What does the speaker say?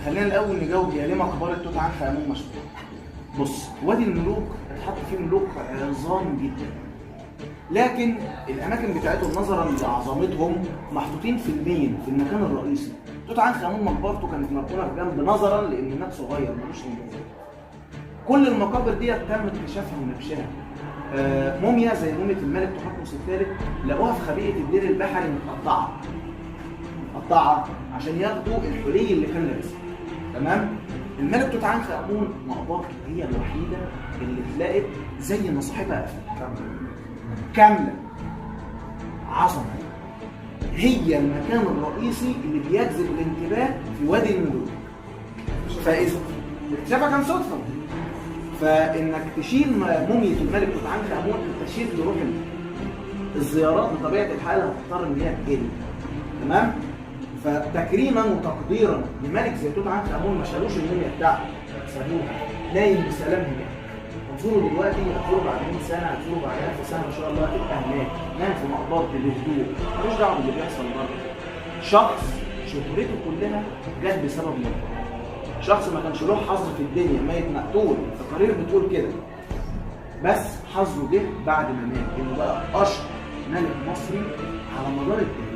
خلينا الاول نجاوب هي ليه مقبره توت عنخ امون مشهورة. بص، وادي الملوك اتحط فيه ملوك عظام جدا، لكن الاماكن بتاعتهم نظرا لعظمتهم محطوطين في ال main، في المكان الرئيسي. توت عنخ امون مقبرته كانت مركونة في جنب نظرا لان مات صغير ملوش انجازات. كل المقابر دي تم اكتشافها ونبشها. موميا زي موميا الملك تحتمس الثالث لقوها في خبيئه الدير البحري متقطعه متقطعه عشان ياخدوا الحلي اللي كان لابسها. تمام؟ الملك توت عنخ امون مقبرته هي الوحيدة اللي اتلاقت زي ما صاحبها قفل كاملة. عظمه. هي المكان الرئيسي اللي بيجذب الانتباه في وادي الملوك. فاذا اكتشافها كان صدفة، فانك تشيل مومية الملك توت عنخ امون انت شيل روح الزيارات بطبيعة الحال هتضطر ان هي تقل. تمام؟ فتكريما وتقديرا لملك زي توت عنخ امون ما شالوش الموميا بتاعته، سابوها نايم بسلام هناك. هتزوره دلوقتي، هتزوره بعد 100 سنة، هتزوره بعد 1000 سنة ان شاء الله هتبقى هناك نايم في مقبرته بهدوء، ملوش دعوه باللي بيحصل بره. شخص شهرته كلها جت بسبب مقبرته. شخص ما كانش له حظ في الدنيا، ميت مقتول، التقارير بتقول كده، بس حظه جه بعد ما مات انه بقى اشهر ملك مصري على مدار التاريخ.